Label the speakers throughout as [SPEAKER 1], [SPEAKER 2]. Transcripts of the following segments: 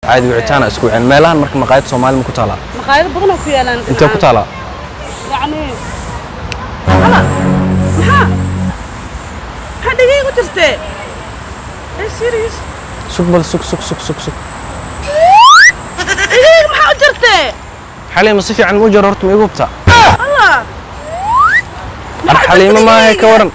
[SPEAKER 1] Caadi wicitaana isku wicin. Meelahan marka maqaayad Soomaali ma ku taalaa?
[SPEAKER 2] Maqaayado badan oo ku yaalaan.
[SPEAKER 1] Intee ku taalaa?
[SPEAKER 2] Yacni hala, maxaa dhegaygu jirtee? Are serious?
[SPEAKER 1] Sug bal, sug, sug, sug, sug, sug.
[SPEAKER 2] Dhegayga maxaa u jirtee?
[SPEAKER 1] Xaliimo, si fiican ma u jaro horta, ma igu hubtaa?
[SPEAKER 2] Allah.
[SPEAKER 1] Ar Xaliimo maahe, ka waran?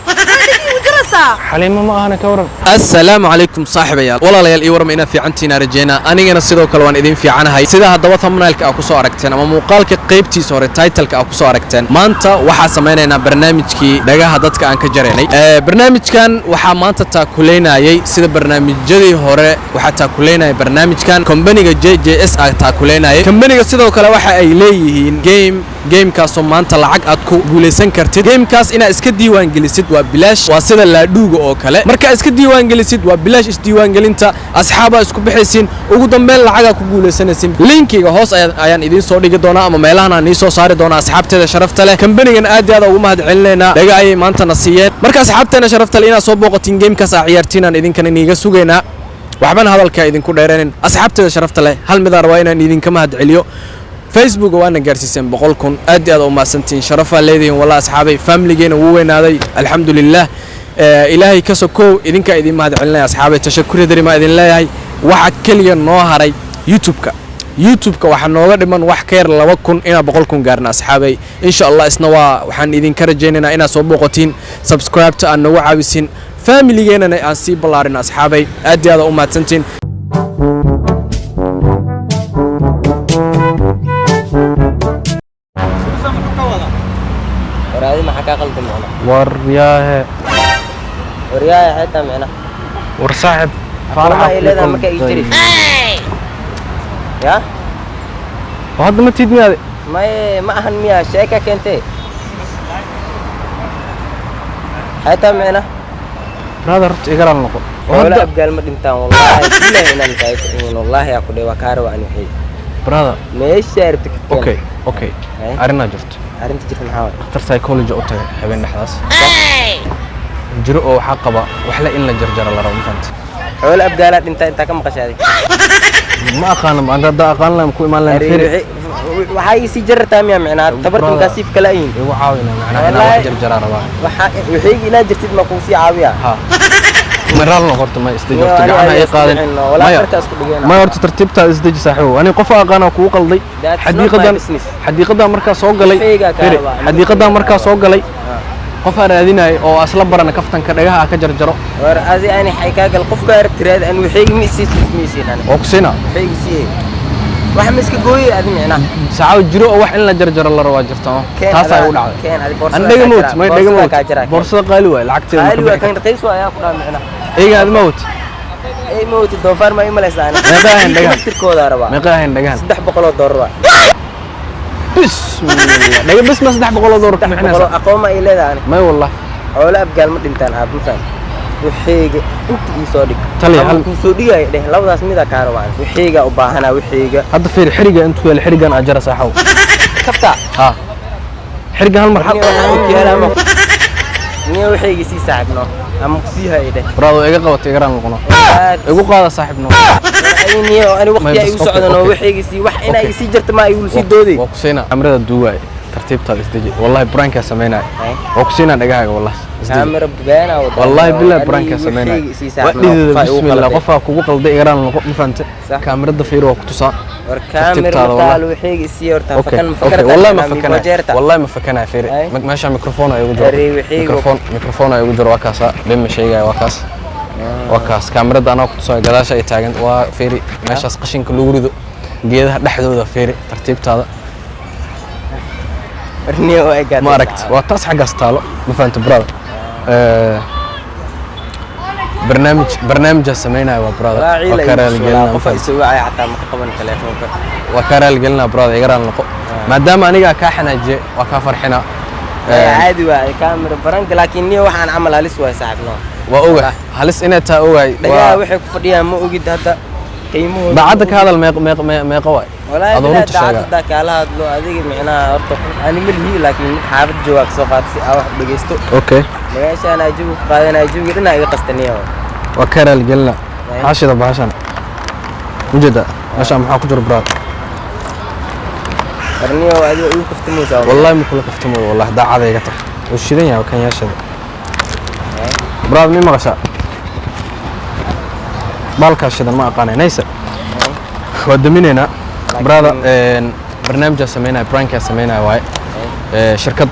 [SPEAKER 2] Dhegaygu jiraysaa.
[SPEAKER 1] Xaliimo ma ahana, ka waran? Assalaamu calaykum saaxiibayaal, walaalayaal, ii warma? Inaad fiicantihiin rajeynaa, anigana sidoo kale waan idin fiicanahay. Sida haddaba thumbnailka aa kusoo aragteen ama muuqaalka qaybtiisa hore titleka aa kusoo aragteen, maanta waxaa samaynaynaa barnaamijkii dhagaha dadka aan ka jaraynay. Barnaamijkan waxaa maanta taakuleynayay, sida barnaamijyadii hore, waxaa taakuleynaya barnaamijkan kombaniga JJS aa taakuleynayay. Kombaniga sidoo kale waxa ay leeyihiin game, gamekaasoo maanta lacag aad ku guulaysan kartid. Gamekaas inaad iska diiwaan gelisid waa bilaash, waa sida laadhuuga oo kale. Markaa iska diiwaan gelisid waa bilaash isdiiwaangelinta, asxaabaa isku bixaysiin, ugu dambeyn lacagaa ku guulaysanaysiin. Linkiga hoos ayaan idiin soo dhigi doonaa ama meelahan aan idiin soo saari doonaa. Asxaabteeda sharafta leh, kambanigan aad iyo aad ugu mahad celinaynaa, dhaga ayay maantana siiyeen. Marka asxaabteena sharafta leh, inaad soo booqatiin, gamekaas aa ciyaartiin aan idinkan iniiga sugaynaa. Waxbana hadalka idinku dheeraynin. Asxaabteeda sharafta leh, hal midaan rabaa inaan idinka mahad celiyo. Facebook waana gaarsiiseen 100,000, aad iyo aad u mahadsantihiin, sharafaa leedihiin wallah. Asxaabay, familigeena wuu weynaaday, alxamdulilah. Ilaahay ka sokow idinkaa idin mahad celinaya. Asxaabay, tashakuri darimaa idin leeyahay. Waxa keliya noo haray YouTube-ka. YouTube-ka waxaa nooga dhiman wax ka yar 2,000 inaan 100,000 gaarna, asxaabay. Insha Allah isna waa waxaan idinka rajaynaynaa inaad soo booqatiin, subscribe-ta aad nagu caawisiin, familigeenana aan sii ballaarin. Asxaabay, aad iyo aad u mahadsantihiin.
[SPEAKER 3] Waraadi, maxaa kaa qaldan micna?
[SPEAKER 1] War yaahe.
[SPEAKER 3] Waryaaya xitaa micna.
[SPEAKER 1] War saaxib.
[SPEAKER 3] Aqoon ay leedahay marka ii jiri ya.
[SPEAKER 1] Hadda ma tiid miyaade?
[SPEAKER 3] May, ma ahan miya sheeka keentee xitaa micna?
[SPEAKER 1] Brother, horta igaraal noqo.
[SPEAKER 3] Xoolo abgaal ma dhintaan, wallahi billahi inaan kaaga in wallahi aa ku dhahay waa kaa raba ani waxay
[SPEAKER 1] Brother.
[SPEAKER 3] Meesha rabta ka keen.
[SPEAKER 1] Okay.
[SPEAKER 3] Eh?
[SPEAKER 1] Arrinaa jirto.
[SPEAKER 3] Arrinta jirta maxaa waay?
[SPEAKER 1] Dhakhtar psychology u tagay habeen dhexdaas jiro oo waxaa qaba waxle in la jarjaro la rabo, ma fahamtay?
[SPEAKER 3] Xoolo abgaalaa dhintaa intaa ka maqashay adig?
[SPEAKER 1] Ma aqaano, ma hadda aqaan lahayn ku imaan lahayn. Firi.
[SPEAKER 3] Waxaa ii sii jarartaa miya micnaa tabarta markaa siif kala yihiin?
[SPEAKER 1] Igu caawina macnaha inaan wax
[SPEAKER 3] Wallahi.
[SPEAKER 1] jarjaraa rabaa.
[SPEAKER 3] Waxaa waxayga inaad jirtid ma kuu sii caawiya?
[SPEAKER 1] Ha, ma raal noqorto, ma isdeji
[SPEAKER 3] Niyo,
[SPEAKER 1] horta.
[SPEAKER 3] ani
[SPEAKER 1] Gacanaha
[SPEAKER 3] adiga
[SPEAKER 1] ii
[SPEAKER 3] isku
[SPEAKER 1] qaadin.
[SPEAKER 3] dhicino, walaa
[SPEAKER 1] Maya.
[SPEAKER 3] farta isku dhigeen.
[SPEAKER 1] Maya, horta tartiibtaada isdeji saaxiibow, ani qof aqaana kugu qalday.
[SPEAKER 3] That's not my
[SPEAKER 1] Xadiiqadan
[SPEAKER 3] business.
[SPEAKER 1] xadiiqadan markaa soo galay.
[SPEAKER 3] Waxaygaa kaa
[SPEAKER 1] Firi,
[SPEAKER 3] rabaa, aniga
[SPEAKER 1] xadiiqadan
[SPEAKER 3] waxaygaa
[SPEAKER 1] markaa
[SPEAKER 3] kaa
[SPEAKER 1] soo galay
[SPEAKER 3] Ah.
[SPEAKER 1] qof aan raadinayay oo asla barana kaftanka dhagaha aa ka jarjaro.
[SPEAKER 3] War adi ani xay kaa gal qofka arab tiraad ani waxayga ma isii ma isiin ani.
[SPEAKER 1] Oo ku siinaa.
[SPEAKER 3] Waxayga siiyey wax ma iska gooyey adi micnaa?
[SPEAKER 1] Saacaw jiro oo wax in la jarjaro la rabaa jirta oo
[SPEAKER 3] Keen
[SPEAKER 1] taasaa
[SPEAKER 3] adaa-
[SPEAKER 1] igu dhacday.
[SPEAKER 3] Keen adi
[SPEAKER 1] An
[SPEAKER 3] boorsada
[SPEAKER 1] dhaga
[SPEAKER 3] kaa
[SPEAKER 1] mawt
[SPEAKER 3] jiraa,
[SPEAKER 1] may dhaga
[SPEAKER 3] boorsada
[SPEAKER 1] mawt
[SPEAKER 3] kaa jiraa, keen.
[SPEAKER 1] Boorsada qaali waay, lacagteeda ma
[SPEAKER 3] qaali
[SPEAKER 1] ka
[SPEAKER 3] waa
[SPEAKER 1] bixi
[SPEAKER 3] kan raqiis waa ayaa ku dhaha micnaa.
[SPEAKER 1] karto. Eyga aad mawt.
[SPEAKER 3] Ey mawti, doofaar ma ii malaysaa ani?
[SPEAKER 1] Meeqa ahayn dhagahan?
[SPEAKER 3] Laftirkoodaa rabaa.
[SPEAKER 1] Meeqa ahayn dhagahan?
[SPEAKER 3] $300 waa.
[SPEAKER 1] Bismillah, dhaga bes ma $300 ku
[SPEAKER 3] 300.
[SPEAKER 1] bixinaysaa?
[SPEAKER 3] Aqoon ma ii leedahay ani?
[SPEAKER 1] May wallah.
[SPEAKER 3] Xoolo abgaal ma dhintaan aab, ma fahan? Waxayga inta ii soo dhig.
[SPEAKER 1] Taliya,
[SPEAKER 3] Ama kuu soo dhigaayo dheh, labadaas midaa kaa rabaa ani. Waxayga u baahanaa waxayga.
[SPEAKER 1] Hadda fiir, xiriga intuu yaal, xirigan aa jara saaxow.
[SPEAKER 3] Kafta.
[SPEAKER 1] Ha, xiriga hal mar hal.
[SPEAKER 3] Niyo waxaan okiyaal ama niyo waxayga sii saaxibno ama ku sii hayo dheh.
[SPEAKER 1] Brother, iga qabato, igaraan noqono.
[SPEAKER 3] Aad
[SPEAKER 1] Igu qaada saaxiibno.
[SPEAKER 3] Ani niyo ani
[SPEAKER 1] May
[SPEAKER 3] waqtiyaa
[SPEAKER 1] bas,
[SPEAKER 3] igu
[SPEAKER 1] okay,
[SPEAKER 3] socdan oo
[SPEAKER 1] okay.
[SPEAKER 3] waxayga sii wax inaa
[SPEAKER 1] Okay.
[SPEAKER 3] ii sii jarta ma igu sii dooday.
[SPEAKER 1] Waa ku siinaa kamerada duuwaay, tartiibtaada isdeji, wallahi prankaa samaynaya.
[SPEAKER 3] Ay.
[SPEAKER 1] Waa ku siinaa dhagahaaga, wallahi isdeji.
[SPEAKER 3] Kaamira beena wada.
[SPEAKER 1] Wallahi billahi
[SPEAKER 3] Ani
[SPEAKER 1] prankaa samaynaya.
[SPEAKER 3] waxayga sii
[SPEAKER 1] Waa
[SPEAKER 3] saaxibno,
[SPEAKER 1] dhidida.
[SPEAKER 3] qofaa igu
[SPEAKER 1] Bismillah.
[SPEAKER 3] qalday.
[SPEAKER 1] Qofaa kugu qalday, igaraan noqo, ma fahante?
[SPEAKER 3] Sax.
[SPEAKER 1] Kaamirada fiir, waa ku tusaa.
[SPEAKER 3] War kaamira
[SPEAKER 1] Tartiibtaada,
[SPEAKER 3] ma taal,
[SPEAKER 1] wallahi.
[SPEAKER 3] waxayga sii horta.
[SPEAKER 1] Okay.
[SPEAKER 3] Fakan
[SPEAKER 1] Okay.
[SPEAKER 3] fakarta.
[SPEAKER 1] Wallahi ma fakanaya,
[SPEAKER 3] Jeerta.
[SPEAKER 1] wallahi ma fakanaya, fiiri.
[SPEAKER 3] Ay.
[SPEAKER 1] Meesha microphone ay ugu jiro.
[SPEAKER 3] Arey, waxayga-
[SPEAKER 1] Microphone ay ugu jiro, waa kaasa, been ma sheegaya, waa kaas, waa kaas kaamirada anaa ku tusaayo, gadaasha ay taagan waa fiiri, meeshaas qashinka lagu rido geedaha dhexdooda, fiiri tartiibtaada.
[SPEAKER 3] War niyo waa gaadhay.
[SPEAKER 1] Ma aragti? Waa taas xaggaas taalo, ma fahanta brother? Barnaamijaa samaynaya waa brother.
[SPEAKER 3] Walaa
[SPEAKER 1] Waa
[SPEAKER 3] ciila
[SPEAKER 1] kaa
[SPEAKER 3] igu
[SPEAKER 1] raaligelinaa,
[SPEAKER 3] soo
[SPEAKER 1] ma
[SPEAKER 3] qofa
[SPEAKER 1] fahanta?
[SPEAKER 3] isoo wacay xataa ma ka qaban telefoonka.
[SPEAKER 1] Waa kaa raaligelinaa brother, iga raali noqo maadaama anigaa kaa xanaajiyey, waa kaa farxinaa.
[SPEAKER 3] Caadi waay kaamira baranka, laakiin niyo waxaan camal halis waay saaxiibno.
[SPEAKER 1] Waa ogahay halis inay tahay, ogahay.
[SPEAKER 3] Dhagaha
[SPEAKER 1] waa
[SPEAKER 3] waxay ku fadhiyaan ma ogid hadda qiimahooda.
[SPEAKER 1] Daacadda ka hadal, meeqa waay?
[SPEAKER 3] Walaahi
[SPEAKER 1] Adoo
[SPEAKER 3] bilaa
[SPEAKER 1] runta sheegaa.
[SPEAKER 3] Daacadda kaala hadlo adiga micnaha horta ani ma lihi, laakiin mid xaafad joogaa kasoo qaata si aa wax u dhegeysto.
[SPEAKER 1] Okay.
[SPEAKER 3] Magaashaan aa jawiga ku qaadanaya, jawiga dhanaa iga qastaniya.
[SPEAKER 1] Waa kaa raaligelinaa.
[SPEAKER 3] Ay.
[SPEAKER 1] Xaashida bahashan. Ujeeda meeshaan maxaa ku jira brother?
[SPEAKER 3] Qarniyo adiga igu kaftamaysaa.
[SPEAKER 1] Wallahi ma kula kaftamo, wallahi daacada iga tag. Wuu shidan yahay kan yeeshada. Brother, mi maqashaa? Baalkaa shidan ma aqaanay naysa. Waa daminaynaa brother. Barnaamijaa sameynaya, prankaa sameynaya waaye. Shirkad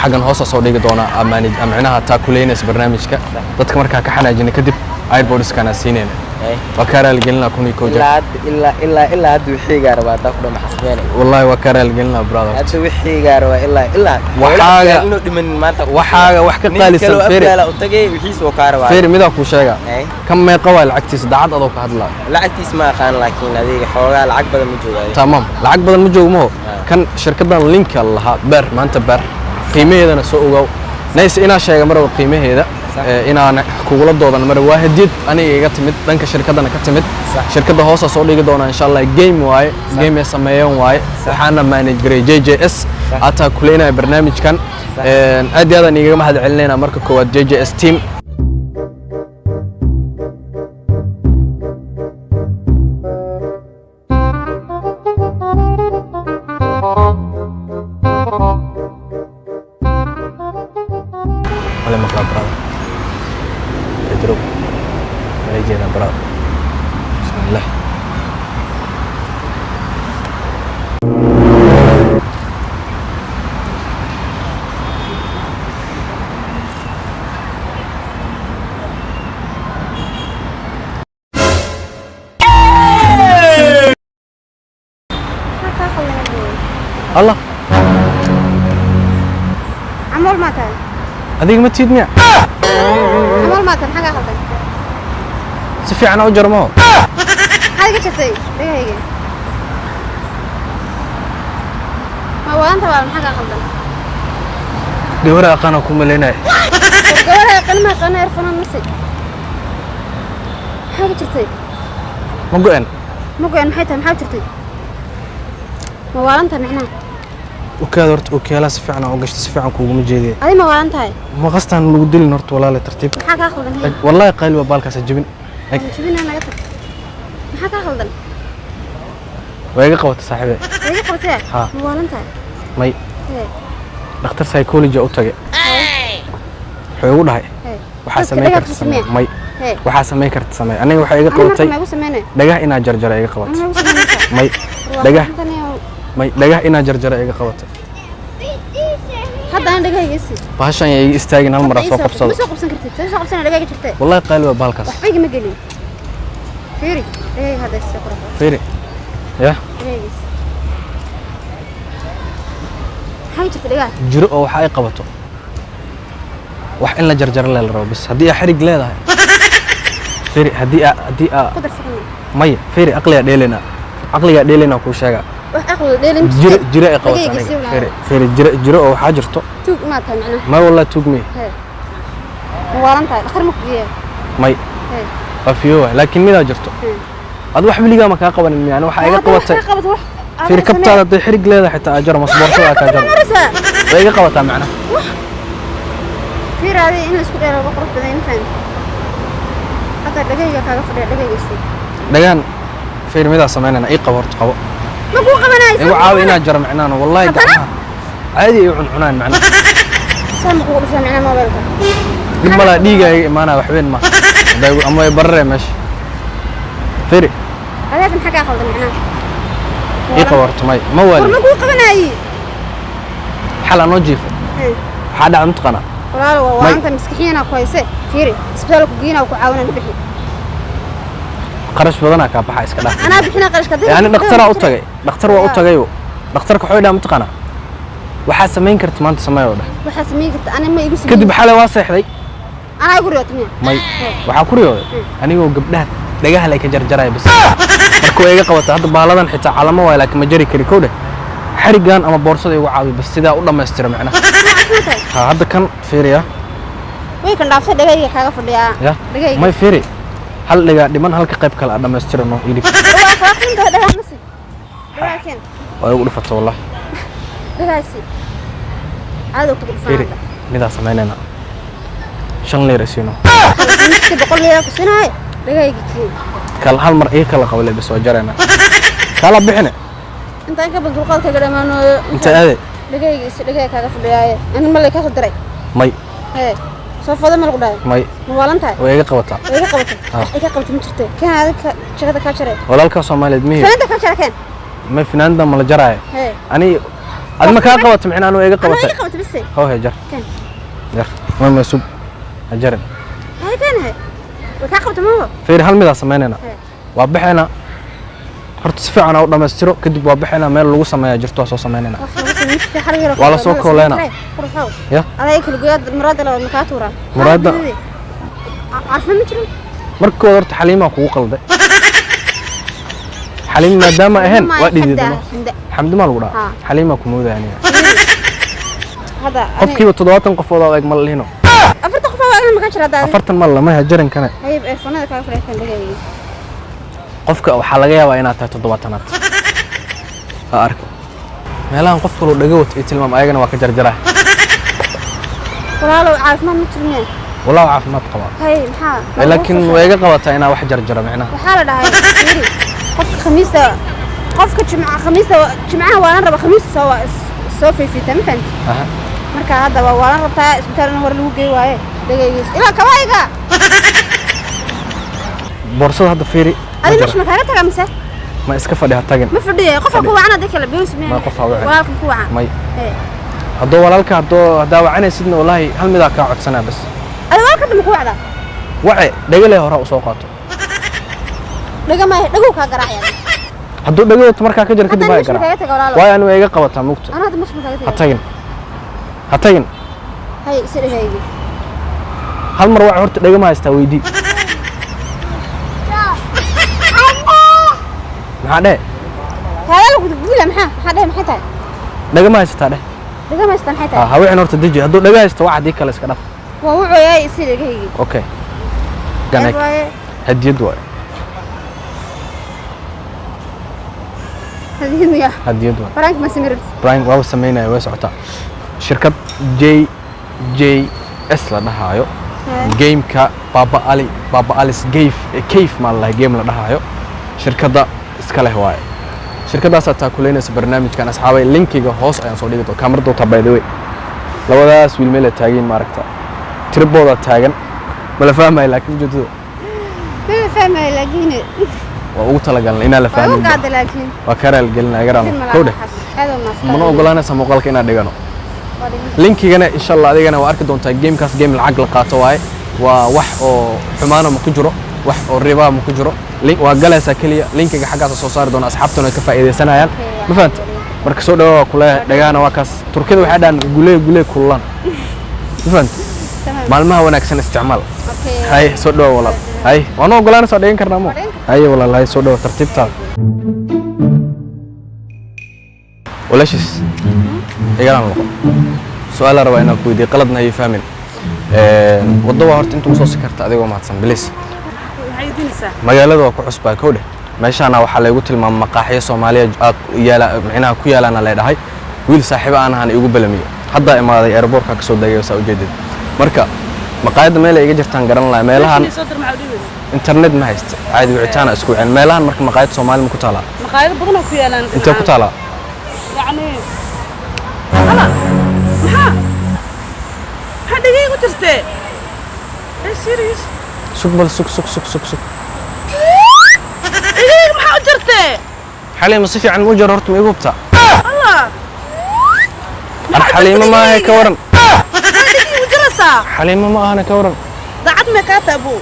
[SPEAKER 1] xaggan hoosa soo dhigi doona ama micnaha taakuleynaysa barnaamijka. Dadka markaa ka xanaajina kadib airpodskana siinayna. Waa kaa raaligelinaa 1001 jeer.
[SPEAKER 3] Ilaa hadda, ilaa hadda wixiigaa rabaa haddaa ku dhama xasbeenay.
[SPEAKER 1] Wallahi waa kaa raaligelinaa brother.
[SPEAKER 3] Hadda wixiigaa rabaa ilaa
[SPEAKER 1] Waxaaga-
[SPEAKER 3] inuu dhimanin maanta.
[SPEAKER 1] Waxaaga wax ka
[SPEAKER 3] Nin
[SPEAKER 1] qaalisan
[SPEAKER 3] kaloo
[SPEAKER 1] feri.
[SPEAKER 3] afgaala u tagay, wixiis wuu kaa rabaa.
[SPEAKER 1] Feri, midaa kuu sheega.
[SPEAKER 3] Hey.
[SPEAKER 1] Kan meeqa waay lacagtiisa, daacad adoo ka hadlaayo?
[SPEAKER 3] Lacagtiis ma aqaan, laakiin adiga xoogaa lacag badan ma joogayo.
[SPEAKER 1] Tamam, lacag badan ma joogo maho. Kan shirkaddan linka lahaa beer maanta beer qiimaheedana soo ogaaw nays inaa sheega maraba qiimaheeda. Inaan kugula doodan mara waa hadiyad aniga iga timid dhanka shirkaddana ka timid. Shirkadda hoosa soo dhigi doona insha Allah. Game waaye, game ay sameeyeen waaye, waxaana manage garay JJS ataa kuleynaya barnaamijkan. Aad iyo aadaan igaga mahad celinayna marka koowaad JJS team. Wala maqlaa brother? Pedro wala jeedaa brother? Bismillah.
[SPEAKER 4] Maxaa kaa qaldan abuur?
[SPEAKER 1] Allah.
[SPEAKER 4] Camool maa tahay?
[SPEAKER 1] Adiga ma tiid miya?
[SPEAKER 4] Camool maa tahay? Maxaa kaa qaldan?
[SPEAKER 1] Si fiican u jarmo.
[SPEAKER 4] Maxaad iga jartay dhagahayga? Ma waanta waa? Maxaa kaa qaldan?
[SPEAKER 1] Gawar aqaana ku malaynaya.
[SPEAKER 4] Gabadha qalma qana earphone masi. Maxaa iga jartay?
[SPEAKER 1] Ma go-een?
[SPEAKER 4] Ma go'an, maxay tahay? Maxaa jirtay? Ma waalan tahay micnaha?
[SPEAKER 1] Ukaada horta okiyaalaha si fiican u gashta, si fiican kuuguma jeediye.
[SPEAKER 4] Adi ma waalan tahay?
[SPEAKER 1] Maqastaan lagu dilin horta walaale, tartiib.
[SPEAKER 4] Maxaa kaa qaldan hey?
[SPEAKER 1] Eg, wallahi qayli waa baalkaas ha jebin. Eg.
[SPEAKER 4] Jibinaa naga tag. Maxaa kaa qaldan?
[SPEAKER 1] Waa iga qabata saaxiibe.
[SPEAKER 4] Waa iga qabatee?
[SPEAKER 1] Ha.
[SPEAKER 4] Ma waalan tahay?
[SPEAKER 1] May.
[SPEAKER 4] Hee.
[SPEAKER 1] Dhakhtar psychology u tagay, wuxuu igu dhahay
[SPEAKER 4] Hee.
[SPEAKER 1] waxaa
[SPEAKER 4] Dadka
[SPEAKER 1] samayn
[SPEAKER 4] dhagaha
[SPEAKER 1] karta
[SPEAKER 4] ku
[SPEAKER 1] samee.
[SPEAKER 4] samee.
[SPEAKER 1] May.
[SPEAKER 4] Hee.
[SPEAKER 1] Waxaa samayn karta samee. Aniga waxaa iga
[SPEAKER 4] Ani marka
[SPEAKER 1] qabatay
[SPEAKER 4] ma igu sameynay?
[SPEAKER 1] dhagah inaa jarjara iga
[SPEAKER 4] Ani
[SPEAKER 1] qabatay.
[SPEAKER 4] ma igu sameynaysaa?
[SPEAKER 1] May.
[SPEAKER 4] Waa
[SPEAKER 1] Dhagah.
[SPEAKER 4] qaldan.
[SPEAKER 1] May, dhagah inaa jarjara iga qabatay.
[SPEAKER 4] Hadda aan dhagahayga isi.
[SPEAKER 1] Bahashan yaa iga istaagin, hal mar soo qabsado.
[SPEAKER 4] Ma soo qabsan kartid. Soo qabsan dhagahayga jirtay.
[SPEAKER 1] Wallahi qayli waa baalkaas.
[SPEAKER 4] Waxba igama gelin. Fiiri, dhagahayga hadda isi qurux.
[SPEAKER 1] Fiiri ya.
[SPEAKER 4] Dhagahayga isi. Maxaa jirta dhagaha?
[SPEAKER 1] Jiro oo waxa ay qabato wax in la jarjaro la rabo bas haddii aa xarig leedahay. Fiiri, haddii aa
[SPEAKER 4] Ku darsan.
[SPEAKER 1] Maya, fiiri, aqligaa dheelaynaa, caqligaa dheelaynaa kuu sheegaa.
[SPEAKER 4] Wax aqli dheelin.
[SPEAKER 1] Jiro, jiro ay qabato.
[SPEAKER 4] Dhagahayga
[SPEAKER 1] aniga
[SPEAKER 4] isi walaal.
[SPEAKER 1] Fiiri, fiiri, jiro, jiro oo waxaa jirto.
[SPEAKER 4] Tuug ma tahay macnaha?
[SPEAKER 1] May, wallahi tuug miye.
[SPEAKER 4] Hee. Ma waalan tahay? Dhakhtar ma ku geeyaa?
[SPEAKER 1] May.
[SPEAKER 4] Hee.
[SPEAKER 1] Waa fiyo waay, laakiin midaa jirto.
[SPEAKER 4] Hee.
[SPEAKER 1] Ad wax weligaa ma kaa qabanin miya? Ani waxaa iga qabatay
[SPEAKER 4] Wax qabatay wax.
[SPEAKER 1] Fiiri, kabtaada hadday xirig leedahay xitaa ajaro masboortada kaa jaro.
[SPEAKER 4] Maraysaa.
[SPEAKER 1] Way iga qabataa macnaha.
[SPEAKER 4] Fiiri, adiga in la isku dheero qurux badan ma fahanti. Hadda dhagahayga kaaga fadhiya, dhagahayga isi.
[SPEAKER 1] Dhagaan fiiri, midaa samaynayna, ii qabo horta, qabo.
[SPEAKER 4] Ma kuu qabanayo.
[SPEAKER 1] Igu caawi inaa jaro macnaha, wallahi
[SPEAKER 4] Haddana?
[SPEAKER 1] gacmaha caadi ay u cuncunaan macnaha.
[SPEAKER 4] Saan ma kugu dhufaa macnaha mobilka?
[SPEAKER 1] Dhib malaa, dhiiga iga imaanaya, waxweyn ma Hadday ama way bararee meesha, fiiri.
[SPEAKER 4] Adiga maxaa kaa qaldan macnaha?
[SPEAKER 1] Ii qabo horta, may, ma
[SPEAKER 4] War
[SPEAKER 1] waali.
[SPEAKER 4] ma kuu qabanayi.
[SPEAKER 1] Xal anoo jiifo
[SPEAKER 4] Hee.
[SPEAKER 1] waxaa dhaca mataqaanaa?
[SPEAKER 4] Walaalo waa
[SPEAKER 1] May.
[SPEAKER 4] waanta maskaxiyana ku hayse. Fiiri, isbitaal ku geynaa, ku caawinaa bixi.
[SPEAKER 1] Qarash badanaa kaa baxa, iska dhaaf.
[SPEAKER 4] Anaa bixina qarashka.
[SPEAKER 1] Yani dhakhtaraa u tagay, dhakhtar waa u tagayo. Dhakhtarka wuxuu dhaha mataqaanaa, waxaa samayn karta maanta samee oo dheh.
[SPEAKER 4] Waxaa samayn karta ani ma igu samayn.
[SPEAKER 1] Kadib xalay waa seexday.
[SPEAKER 4] Anaa igu riyootay miya?
[SPEAKER 1] May, waxaa ku riyooday anigoo gabdhaha dhagaha lay ka jarjaraya bas. Marka way iga qabatay hadda baaladan xitaa calamo waay, laakiin ma jari kari kow dheh. Xarigan ama boorsada igu caawi bas sidaa u dhammaystira macnaha.
[SPEAKER 4] Maxaa tahay?
[SPEAKER 1] Ha, hadda kan fiiriya.
[SPEAKER 4] Way kan dhaaftay, dhagahayga kaaga fadhiyaa.
[SPEAKER 1] Ya.
[SPEAKER 4] Dhagahayga.
[SPEAKER 1] May, fiiri, hal dhigaa dhiman, halka qayb kale a dhammaystirano idhig.
[SPEAKER 4] Waa qaaqinta dhagaha masi. Dhagaha keen.
[SPEAKER 1] Waa igu dhufata wallahi.
[SPEAKER 4] Dhagahaasi. Caado kugu
[SPEAKER 1] Fiiri,
[SPEAKER 4] dhufaan.
[SPEAKER 1] midaa samaynayna, 5 liir isiino.
[SPEAKER 4] Midka 100 liira ku siinaay. Dhagahayga keen.
[SPEAKER 1] Kal hal mar ii kala qawle bas waa jarayna. Kala bixine.
[SPEAKER 4] Intaan ka badan dulqaadkayga dhammaanayo.
[SPEAKER 1] Inta aaday?
[SPEAKER 4] Dhagayga is dhagayga kaaga fadhiyaaye. Ani ma lay ka soo diray.
[SPEAKER 1] May.
[SPEAKER 4] Hee. Soo fada ma lagu dhahay?
[SPEAKER 1] May.
[SPEAKER 4] Ma waalan tahay?
[SPEAKER 1] Way iga qabataa.
[SPEAKER 4] Way iga qabatay.
[SPEAKER 1] Ah.
[SPEAKER 4] Iga qabatay ma jirto. Keen adiga jagada kaa jaray.
[SPEAKER 1] Walaalka Soomaaliyeed mihi.
[SPEAKER 4] Finaanta kaa jaray keen.
[SPEAKER 1] May finaanda ma la jaraayo.
[SPEAKER 4] Hee.
[SPEAKER 1] Ani adi ma kaa qabatay micnaa anu iga
[SPEAKER 4] Anaa
[SPEAKER 1] qabatay.
[SPEAKER 4] iga qabatay bise.
[SPEAKER 1] Hoo hee jar.
[SPEAKER 4] Keen.
[SPEAKER 1] Jar. Ma sub. Ha jarin.
[SPEAKER 4] Hee keen hee. Way kaa qabatay ma?
[SPEAKER 1] Fiir hal midaa samaynayna.
[SPEAKER 4] Hee.
[SPEAKER 1] Waa bixinaa. Horta si fiican u dhammaystiro kadib waa bixinaa meel lagu sameeyaa jirto waa soo samaynayna.
[SPEAKER 4] Wax lagu sameyn jirtay xarig yar oo
[SPEAKER 1] Waa la soo kooleynaa.
[SPEAKER 4] Qurxow.
[SPEAKER 1] Ya.
[SPEAKER 4] Aday kala goyaad muraada la ma kaa tuuraa.
[SPEAKER 1] Muraada-
[SPEAKER 4] Carfa ma jirin.
[SPEAKER 1] Markooda horta Xaliimaa kugu qalday. Xaliim maadaama ahayn waa dhidiidano.
[SPEAKER 4] Xamda.
[SPEAKER 1] Xamdi maa lagu dhahaa.
[SPEAKER 4] Haa.
[SPEAKER 1] Xaliimaa ku moodaya aniga.
[SPEAKER 4] Hadda
[SPEAKER 1] Qofkiiba 70 qofood oo eeg ma la lihino.
[SPEAKER 4] 40 qof oo ma ka jira hadda.
[SPEAKER 1] 40 ma lama ha jarin kane.
[SPEAKER 4] Hayb earphone-ada kaaga fadhiya kan dhagayga.
[SPEAKER 1] Qofka waxaa laga yaabaa inaad tahay 70aad. Ha arko. Meelahan qof kaloo dhaga wato iyo tilmaam ayagana waa ka jarjaraa.
[SPEAKER 4] Walaalow caafimaad ma jirin.
[SPEAKER 1] Walaa caafimaad qabaa.
[SPEAKER 4] Hay maxaa?
[SPEAKER 1] Laakiin way iga qabataa inaa wax jarjaro micnaha.
[SPEAKER 4] Waxaa la dhahay fiiri qofka khamiista qofka jimca khamiista jimcaha waalan raba khamiista soo feefita ma fahanti?
[SPEAKER 1] Aha.
[SPEAKER 4] Marka hadda waa waalan rabtaa isbitaal in hore lagu geey waaye dhagaygiis ilaa kabayga.
[SPEAKER 1] Boorsada hadda fiiri.
[SPEAKER 4] Adi meesha ma kaaga tagaa mise?
[SPEAKER 1] Ma iska fadhi ha tagin.
[SPEAKER 4] Ma fadhiyo qofka ku wacan hadii kale bees
[SPEAKER 1] Ma qof ha wacin.
[SPEAKER 4] Walaalka ku wacan.
[SPEAKER 1] May.
[SPEAKER 4] Hee.
[SPEAKER 1] Haddoo walaalka haddoo haddaa wacanaysidna wallaahi hal midaa kaa codsanaa bas.
[SPEAKER 4] Adi walaalka hadda ma ku wacdaa?
[SPEAKER 1] Wace dhagale hore u soo qaato.
[SPEAKER 4] Dhaga ma dhagow kaa garaacaya.
[SPEAKER 1] Hadduu dhago wato markaa ka jar kadib
[SPEAKER 4] Hadda
[SPEAKER 1] waa
[SPEAKER 4] meesha ma
[SPEAKER 1] garaac.
[SPEAKER 4] kaaga tagaa walaalow?
[SPEAKER 1] Waayo anigu way iga qabataa mugta.
[SPEAKER 4] Ana hadda meesha ma kaaga
[SPEAKER 1] Ha
[SPEAKER 4] tagaa?
[SPEAKER 1] tagin. Ha tagin.
[SPEAKER 4] Hay isi dhagaygi.
[SPEAKER 1] Hal mar wace horta dhaga ma haystaa weydii. Maxaa dhehe?
[SPEAKER 4] Hada lagu wiila maxaa? Maxaa dhehe maxay tahay?
[SPEAKER 1] Dhaga ma haysataa dheh.
[SPEAKER 4] Dhaga ma haystaa maxay
[SPEAKER 1] Ha
[SPEAKER 4] tahay?
[SPEAKER 1] ha wicin horta deji. Hadduu dhaga haysto wax haddii kale iska dhaf.
[SPEAKER 4] Waa wuxuu isi dhagaygi.
[SPEAKER 1] Okay. Ganeeg.
[SPEAKER 4] Waaye
[SPEAKER 1] Hadiyad waaye.
[SPEAKER 4] hadiyad miyaa?
[SPEAKER 1] Hadiyad waaye.
[SPEAKER 4] Frank ma samirin.
[SPEAKER 1] Brian waa sameynaya way socotaa. Shirkad JJS la dhahaayo. Gameka Baba Ali Baba Alice Cave Cave ma la game la dhahaayo. Shirkadda iska leh waaye. Shirkaddaas aad taakuleynaysa barnaamijkan asxaabay linkiga hoos ayaan soo dhigi doonaa. Kaamirada taa by the way. Labadaas wiil meel ay taagan maaragta. Tirbooda taagan. Ma la fahmayo laakiin ujeedada
[SPEAKER 4] Ma la fahmayo laakiin
[SPEAKER 1] waa ugu talagalnay inaan la
[SPEAKER 4] waa u
[SPEAKER 1] fahmin.
[SPEAKER 4] qaada laakiin.
[SPEAKER 1] Waa ka raalgelinaa iga raali. Kowdhe.
[SPEAKER 4] Aad u maastan.
[SPEAKER 1] Mana ogolaanaysaa muuqaalka inaad dhigano. Linkigana insha Allah adigana waa arki doontaa gamekaas game lacag la qaato waaye. Waa wax oo xumaana ma ku jiro, wax oo riba ma ku jiro. Link waa galaysaa kaliya linkiga xaggaas soo saari doona asxaabtuna ay ka faa'iideysanayaan. Ma fahanta? Marka soo dhawaad waa kule dhagaana waa kaas. Turkida waxay dhahaan gulee gulee kullaan. Ma fahanta? Maalmaha wanaagsan isticmaal. Hay soo dhawaad walaal. Hay waan ogolaanaysaa dhigan karnaa mo. Hay walaal hay soo dhawaad tartiibtaada. Walaashiis igalaan noqo. Su'aal rabaa inaan ku weydiiyo qaladna ha ii fahmin. Waddo waa horta inta usoo sikarta adigoo mahadsan bilis.
[SPEAKER 2] Maxay diinaysaa?
[SPEAKER 1] Magaalada waa ku cusbaa kowdhe. Meeshaana waxaa laygu tilmaamay maqaaxiyo Soomaaliya aad u yaala micnaha ku yaalaana lay dhahay. Wiil saaxiibo aan ahaan igu balamiyo. Hadda imaaday airportka ka soo degay saa u jeedid. Marka maqaayadda meel ay iga jirtaan garan lahaa meelahan
[SPEAKER 2] Meesha soo dir maxaa u dhiibaysaa?
[SPEAKER 1] internet ma haysta. Caadi wicitaan isku wicin. Meelahan marka maqaayad Soomaali ma ku taalaa?
[SPEAKER 2] Maqaayado badan oo ku yaalaan.
[SPEAKER 1] Intee ku taalaa?
[SPEAKER 2] Yacni hala maxaa? Maxaa dhagayga u jirtee? Are you serious?
[SPEAKER 1] Sug bal sug sug sug sug sug.
[SPEAKER 2] Dhagayga maxaa u jirtee?
[SPEAKER 1] Xaliimo si fiican ma u jaro horta ma igu hubtaa?
[SPEAKER 2] Allah.
[SPEAKER 1] Ar Xaliimo ma ahe ka waran.
[SPEAKER 2] Maxaa dhagayga u jiraysaa?
[SPEAKER 1] Xaliimo ma ahana ka waran.
[SPEAKER 2] Daacad mee kaa tahay abuu?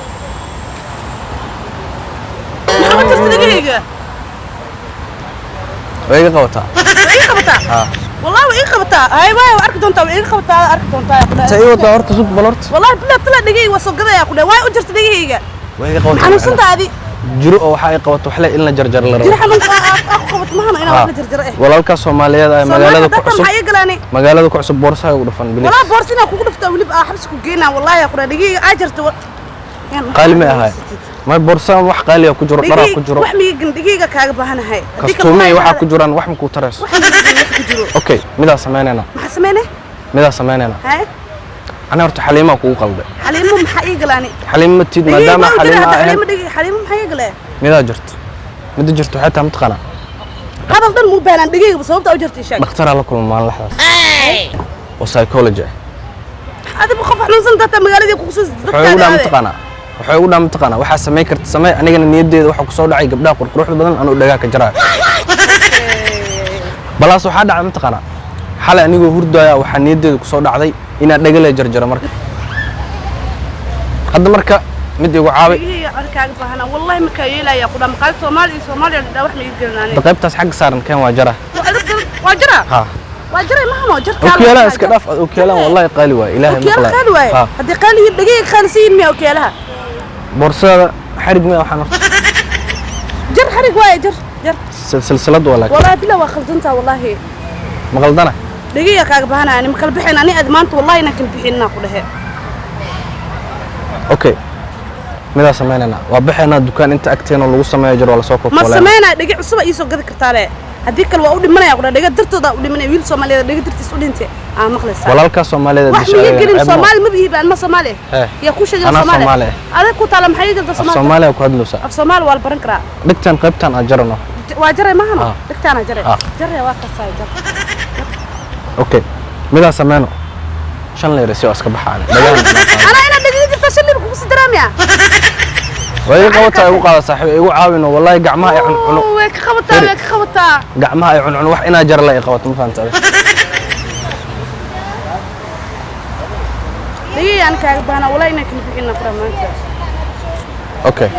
[SPEAKER 2] Maxaa u jirtay dhagayga?
[SPEAKER 1] Way iga qabataa.
[SPEAKER 2] Way iga qabataa?
[SPEAKER 1] Haa.
[SPEAKER 2] Wallahi way iga qabataa. Hay waay waa arki doontaa way iga qabataa arki doontaa ku
[SPEAKER 1] Ta
[SPEAKER 2] dhahay.
[SPEAKER 1] ii wadaa horta sug bal horta.
[SPEAKER 2] Wallahi bilaa tala dhagayga waa soo gadayaa ku dhahay. Waay u jirtay dhagayga.
[SPEAKER 1] Way iga qabataa.
[SPEAKER 2] Xanuunsantaadi.
[SPEAKER 1] Jiro oo waxa ay qabato wax le in la jarjaro la rabo.
[SPEAKER 2] Jiro xanuunka aa ku qabato mahana inaa wax la jarjaro eh.
[SPEAKER 1] Walaalka Soomaaliyeed ee magaalada ku cusub.
[SPEAKER 2] Maxaa iga galaani?
[SPEAKER 1] Magaalada ku cusub boorsaha ugu dhufan bilis.
[SPEAKER 2] Walaa boorsa inaa kugu dhuftaa weliba aa xabsi ku geynaa wallahi aa ku dhahay dhagayga aa jarto.
[SPEAKER 1] Qaali ma ahay. Ma boorsa wax qaali ah ku jiro dhar ku jiro.
[SPEAKER 2] Wax miigan dhagayga kaaga baahanahay.
[SPEAKER 1] Kastuume waxa ku jiraan wax ma ku tarayso.
[SPEAKER 2] Wax miigan wax ku jiro.
[SPEAKER 1] Okay, midaa sameynayna.
[SPEAKER 2] Maxaa sameynay?
[SPEAKER 1] Midaa sameynayna.
[SPEAKER 2] Hay?
[SPEAKER 1] Ana horta Xaliima kugu qalday.
[SPEAKER 2] Xaliimo maxaa ii galaani?
[SPEAKER 1] Xaliimo ma tid maadaama Xaliimo
[SPEAKER 2] ahayn.
[SPEAKER 1] Xaliimo
[SPEAKER 2] Xaliimo maxaa ii galee?
[SPEAKER 1] Midaa jirto, midda jirto waxay tahay mataqaanaa?
[SPEAKER 2] Hadal dhan muu baahnaan dhegeyga, sababta u jartay sheeg.
[SPEAKER 1] Dhakhtaraa la kulma maalin lexdaas oo psychology ah.
[SPEAKER 2] Adiba qof xanuunsan taata magaaladii kugu soo
[SPEAKER 1] Waxay ugu dhaha mataqaanaa, waxay ugu dhaha mataqaanaa, waxaa samayn karta samee. Anigana niyaddeeda waxaa kusoo dhacay gabdhaha qurquruxda badan anuu dhagaa ka jaraayo. Balaas waxaa dhacay mataqaanaa, xalay anigoo hurdaya waxaa niyaddeeda kusoo dhacday inaan dhagale jarjaro. Marka hadda marka mid igu caawi.
[SPEAKER 2] Dhegeyga arkaaga baahnaa, wallahi markaa yeelaya ku dhaa maqaayad Soomaali iyo Soomaaliya dhaa wax ma ii gelinaani.
[SPEAKER 1] Hadda qaybtaas xagga saaran keen, waa jara.
[SPEAKER 2] Waa jara.
[SPEAKER 1] Ha.
[SPEAKER 2] Waa jaray mahamo jarkaa.
[SPEAKER 1] Okiyaalaha iska dhaaf, okiyaalahan wallahi qaali waay, ilaahay.
[SPEAKER 2] Okiyaala
[SPEAKER 1] maqlay.
[SPEAKER 2] qaali waaye.
[SPEAKER 1] Ha.
[SPEAKER 2] Haddii qaali yihiin, dhegeyga qaali miya okiyaalaha?
[SPEAKER 1] Boorsada xarig miya waxaan horta?
[SPEAKER 2] Jar, xarig waaye, jar jar.
[SPEAKER 1] Silsilad waa laakiin.
[SPEAKER 2] Wallahi bila waa khaldantaa wallahi.
[SPEAKER 1] Ma qaldana?
[SPEAKER 2] Dhegeyga kaaga baahanaya, ani ma kala bixin ani ad maanta, wallahi inaan kala bixinaa ku dhehe.
[SPEAKER 1] Okay, midaa samaynayna, waa baxaynaa dukaan inta agteena lagu sameeyo jiro, waa lasoo
[SPEAKER 2] Ma
[SPEAKER 1] koobkooleyna.
[SPEAKER 2] Sameynaya dhege cusuba iisoo gadi kartaa le, haddii kale waa u dhimanaya ku dhaha, dhega dartooda u dhimanaya. Wiil Soomaaliyeed dhega dartiis u dhintay aa maqlaysaa.
[SPEAKER 1] Walaalkaa Soomaaliyeed
[SPEAKER 2] Wax
[SPEAKER 1] disha
[SPEAKER 2] miga
[SPEAKER 1] ayagana,
[SPEAKER 2] gelin.
[SPEAKER 1] ceeb ma.
[SPEAKER 2] Soomaali ma bihi baan ma Soomaali.
[SPEAKER 1] Hee.
[SPEAKER 2] Yaa ku sheegay?
[SPEAKER 1] Anaa
[SPEAKER 2] Soomaali.
[SPEAKER 1] Soomaali ah.
[SPEAKER 2] Adag ku taala, maxay galta
[SPEAKER 1] Af
[SPEAKER 2] Soomaali?
[SPEAKER 1] Soomaaliya ku hadlaysaa.
[SPEAKER 2] Af Soomaali waa la baran karaa.
[SPEAKER 1] Dhigtan qaybtan aad jarano.
[SPEAKER 2] Waa jaray mahano.
[SPEAKER 1] Ah.
[SPEAKER 2] Dhigtaana jaray.
[SPEAKER 1] Ah.
[SPEAKER 2] Jaray, waa kasaay, jar.
[SPEAKER 1] Okay, midaa sameyno, 5 leyr si oo iska baxaan dhagahan.
[SPEAKER 2] Anaa inaad dhegeyga jirta 5 lir kugu sii daraamiya.
[SPEAKER 1] Waa iga qabataa, igu qaada saaxiib, igu caawino, wallahi gacmaha ay cuncuno.
[SPEAKER 2] Way ka qabataa, way ka qabataa.
[SPEAKER 1] Gacmaha ay cuncuno, wax inaa jara la i qabato, ma fahamta adiga?
[SPEAKER 2] Dhegeyga aan kaaga baahnaa, wallahi inaan kala bixin naqra maanta.
[SPEAKER 1] Okay.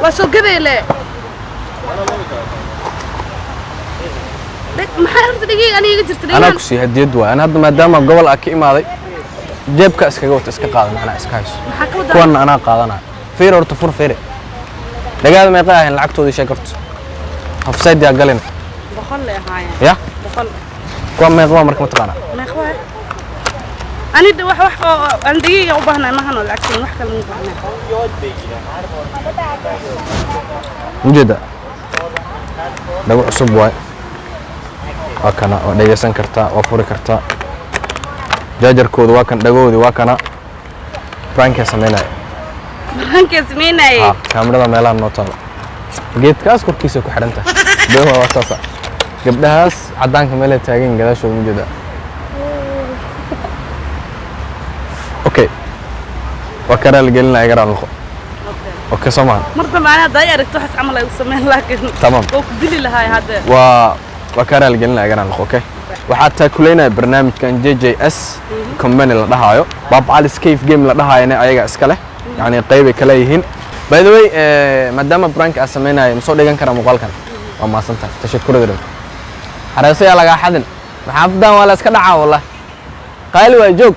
[SPEAKER 2] Waa soo gaday le. Maxaa horta dhegeyga aniga iga jirta
[SPEAKER 1] Anaa
[SPEAKER 2] dhegahan?
[SPEAKER 1] Ku sii hadiyad waay. Ana hadda maadaama gobol aa ka imaaday, jeebka iskaga wata, iska qaada, macnaa iska hayso.
[SPEAKER 2] Maxaa ka wadaa?
[SPEAKER 1] Kuwanna anaa qaadanaya. Fiir horta, fur, fiiri dhagaada meeqa ahayn, lacagtoodii sheeg horta, hafsayd yaa galin.
[SPEAKER 2] 100 le ahaayeen.
[SPEAKER 1] Ya.
[SPEAKER 2] 100.
[SPEAKER 1] Kuwa meeqa waa marka mataqaanaa?
[SPEAKER 2] Meeqa waay? Ani wax wax oo aan dhegeyga u baahnay maahan oo lacagtiin, wax kale ma u baahnay.
[SPEAKER 1] Ujeeda dhago cusub waay, waa kana, waa dhegeysan kartaa, waa furi kartaa, jaajarkooda waa kan, dhagoodi waa kana. Prank-kaa sameynaya.
[SPEAKER 2] Prank-kaa sameynayay.
[SPEAKER 1] Ha, kaamirada meelaha noo taalo, geedkaas korkiisa ku xidhan tahay beema, waa saasa. Gabdhahaas caddaanka meelay taagan gadaashooda ma jeedaa? Okay, waa karaa la gelinaya, garaa noqo. Okay, soo maha?
[SPEAKER 2] Mar dambe ani hadda ay aragto waxaas camal ay u sameyn, laakiin
[SPEAKER 1] Tamam.
[SPEAKER 2] waa ku dili lahaay hadda.
[SPEAKER 1] Waa kaa raaligelinaya, garaa noqo. Okay, waxaa taakuleynaya barnaamijkan JJS company la dhahaayo, Babcalis Cave Game la dhahaayana ayaga iska leh, yacni qaybay kala yihiin. By the way, maadaama prank aa sameynaya, ma soo dhigan karaa muuqaalkan? Waa mahadsantahay, tashakurada xareeso yaa lagaa xadin. Maxaafadan waa la iska dhacaa, wallah qaali waa joog.